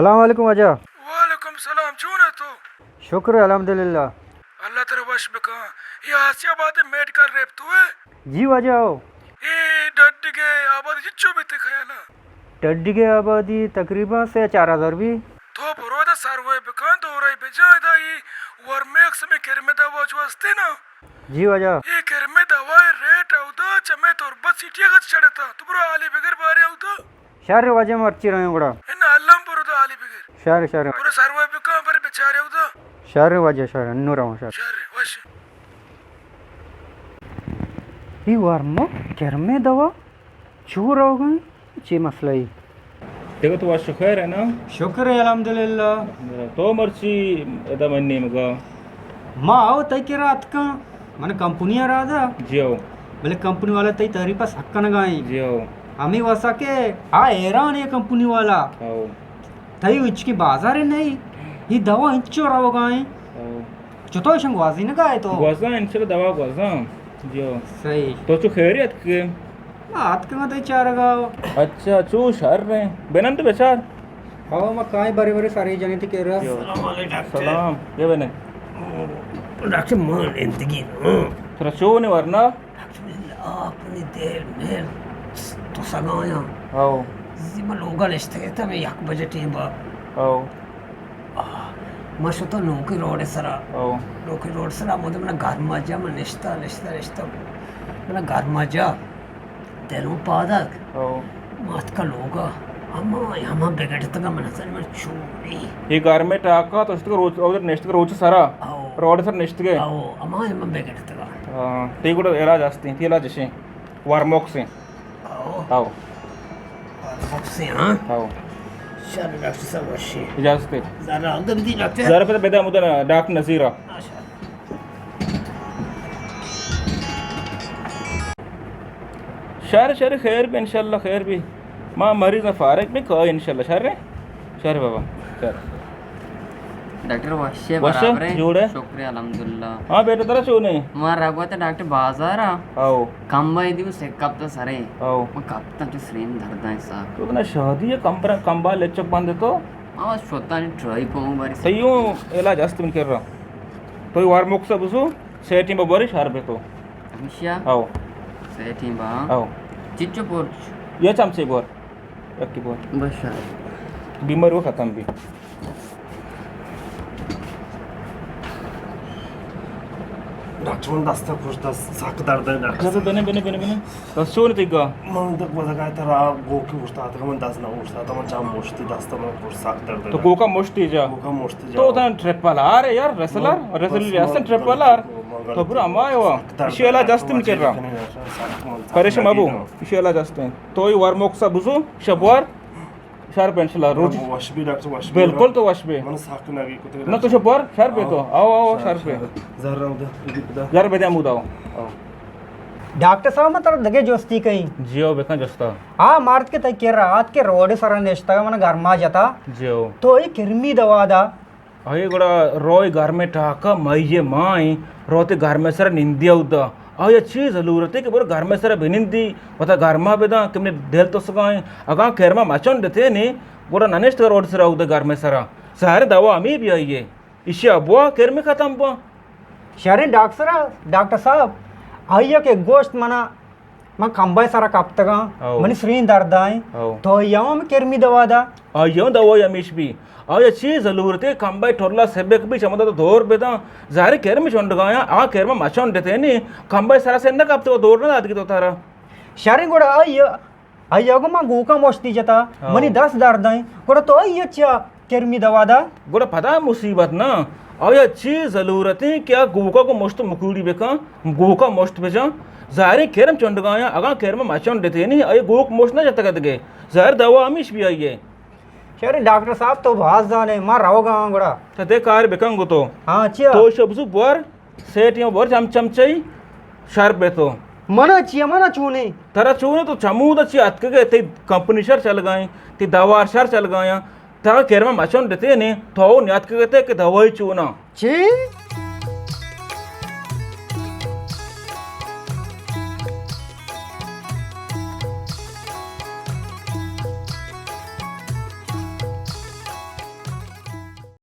سلام علیکم واجہ۔ وعلیکم سلام، چون ئے تو؟ شکر الحمدللہ۔ اللہ ترا وش بکن۔ اے آسیہ آباد میڈیکل ریپ تو ئے؟ جی واجہ، آؤ۔ اے ڈڈگے آبادی چچو بیت تئی خیالا؟ ڈڈگے آبادی تقریباً سے چار ہزار بی۔ تو برو ادا سروے بکن، دورہ بجن، ادا اے ورمیکس مئے کرمے دوا چو ہستے نا؟ جی واجہ۔ اے کرمے دوا ریٹ اودا چہ مئے تربت سٹی ءَ چڑھتا۔ تو برو حالی بگر بارے اودا۔ شر واجہ، مرچی رہے گڑا۔ انا الم برو دا حالی بگر۔ شر، شر۔ برو سروے بکن، بر بیچارے اودا۔ شر واجہ، شر، انو رہوں شر۔ شر، وش۔ اے ورمو کرمے دوا چو روگا ایں؟ چے مسئلہ اے؟ دگہ تو وش خیر ئے نا؟ شکر اے الحمدللہ۔ تو مرچی ادا من نیمگا؟ ما او تئی کرا اتکاں، من کمپنی ءَ را دا۔ جی ہو۔ بلے کمپنی والا تئی تعریف ءَ سک کنگا ایں۔ جی ہو۔ ہمے واسا کہ آ حیران اے کمپنی والا۔ ہو۔ تئی ہچکیں بازار نہیں، اے دوا انچو روگا ایں۔ ہو۔ چطور شنگ گوازی نہ گائے تو؟ گوازاں، انشاءاللہ دوا گوازاں۔ جی ہو۔ صحیح۔ تو چو خیریت کے؟ ما آتکگاں تئی چارگا۔ اچھا، چو شر ایں۔ بنند بچار۔ ہو، ما کائیں برے برے ساری جنی تئی کرا۔ جی ہو۔ السلام علیکم ڈاکٹر۔ سلام۔ یہ بنے۔ ڈاکٹر، ما نندگی نا۔ ترا چو نے ورنا؟ ڈاکٹر، آپ نے دیر میں تو سگایاں۔ ہو۔ زی ما لوگا نشتگے تا، میں یک بجے ٹیم با۔ ہو۔ آہ، ما شتو نوکی روڈ سرا۔ او۔ نوکی روڈ سرا مودے منا گرما جا، من نشتا، نشتا، نشتا۔ منا گرما جا۔ دلوں پادگ۔ او۔ ما اتکا لوگا۔ ہما، ہما بگڑتگا من حسن من چونی۔ یہ گرمے ٹاکا تو اشتگا روچ، ادھر نشتگا روچ سرا۔ او۔ روڈ سر نشتگے۔ او، ہما، ہما بگڑتگا۔ ہاں، تی گڑا علاج ہستی، تی علاج اشیں۔ ورموکسیں۔ آؤ۔ آؤ۔ آؤ۔ شر ڈاکٹر صاحب، وشی۔ اجازت ہے۔ ذرا اندر دی ڈاکٹر۔ ذرا پتہ بدے مدن ڈاکٹر نذیرہ۔ ہاں، شر۔ شر، شر، خیر بی، انشاءاللہ خیر بی۔ ما مریض فارغ بی، کوئی انشاءاللہ شر ہے۔ شر بابا، شر۔ ڈاکٹر وش ئے؟ وش ئے؟ برابر ئے؟ جوڑ ئے؟ شکر الحمدللہ۔ ہاں بیٹا، ترا چون ئے؟ ما رگوت ڈاکٹر بازار آ۔ آؤ۔ کمبا دی سک کپتا سرے۔ آؤ۔ ما کپتا چو سرین درداں صاحب۔ تو بنا شادی ہے، کمبا، کمبا لچک بند تو۔ ما بس شوتا نی ٹرائی کو باری۔ تیوں علاج است من کر رہا۔ تو وار مکسا بزو، سیٹیں ببری شر بی تو۔ ہمیشہ؟ آؤ۔ سیٹیں با۔ آؤ۔ چچو پورچ؟ یہ چمچے بور۔ یکی بور۔ بس شر۔ بیماری وہ ختم بی۔ ڈاکٹر، من دست کش، دست سک درد ہے ڈاکٹر۔ بنے، بنے، بنے، بنے۔ دست چون تئی گا؟ من دک بدگا ترا گوکی اوشتاتگ، من دست نہ اوشتاتا، من چم اوشتی، دست من کش، سک درد ہے تو ڈاکٹر۔ گوکا مشتی جا۔ گوکا مشتی جا۔ تو تن ٹرپل آر ہے یار، ریسلر، بس، ریسلر بس، یاسن من ٹرپل آر۔ غلطی کو، من تو برو غلطی ہما کو۔ ہوا۔ سک درد ہے اشی علاج ڈاکٹر، است من من کر رہا۔ چیزیں کنی ڈاکٹر، سک من سک پریشان مبو۔ اشی علاج است۔ تو یہ ورموکسا بزو، شبوار۔ شر بی انشاءاللہ، روچ۔ وش بی ڈاکٹر، وش بی۔ بالکل تو وش بی۔ من سک نگی کتے۔ نہ تو شبوار، شر بی تو۔ آؤ، آؤ، آؤ، شر، شر بی۔ زر رو دا، ایدی پدا۔ زر بدے ہمودا آؤ۔ آؤ۔ ڈاکٹر صاحب، من ترا دگہ جستی کئیں۔ جی آؤ، بکن جستا۔ آ مرد کہ تئی کرا آت کہ روڈ سرا نشتگ، من گرما جتا۔ جی آؤ۔ تو اے کرمی دوا دا۔ آئی گڑا روئے گرمیں ٹاکا مئی ءِ ماہ ایں، روت گرمیں سرا نندی اودا۔ آئی چی ضلورت ہے کہ برو گرمیں سرا بنندی، وتا گرما بداں کہ منی دل تسگا ایں۔ اگاں کرما مچن دتے نے، گڑا ننشت روڈ سرا اودا گرمیں سرا۔ ظاہر دوا ہمیں بی آئی ہے۔ ایشی ابوا کرم ختم با۔ شریں ڈاکٹر، ڈاکٹر صاحب، آئی کہ گوشت منا من کمبہ ءِ سرا کپتگاں، او۔ منی سرین درد ءَ ایں۔ او۔ تو آئی ءَ ہم کرمی دوا دا؟ آئی ءَ ہم دوائی ہمیش بی۔ آئی ءَ چی ضلورت ہے کمبہ ءِ ٹولا سبک بی چمدا تو دور بداں۔ ظاہر ہے کرم چنڈگایاں، آ کرم مچنڈتے نی، کمبہ ءِ سرا سے نہ کپتے و دور نہ داتگی تو ترا۔ شریں گڑا آئی ءَ، آئی ءَ گو من گوکاں مشتی جتا، او۔ منی دست درد ایں۔ گڑا تو آئی ءَ چیا کرمی دوا دا؟ گڑا پدا مصیبت نا۔ آیا چی ضلورت ایں کہ آ گوکا گو مشت مکوڑی بکن، گوکا مشت بجن؟ ظاہریں کرم چنڈگایاں، اگاں کرم مچنڈتے نی، آئی گوک مشت نہ جتگ اتگے۔ ظاہر دوا ہمیش بی آئی ہے۔ شریں ڈاکٹر صاحب، تو باز زانے، ما روگا آں گڑا۔ تو تے کار بکن گو تو۔ ہاں، چیا؟ تو شبزو بور، سیٹیاں بور چم چمچئی، شر بے تو۔ منا چیا، منا چونے؟ ترا چونے تو چمودا چی اتکگے، تی کمپنی شر چلگائیں، تی دوار شر چلگایاں۔ ترا کرما مچن دتے نے، تو نیاتکگتے کہ دوائی چونا۔ چی؟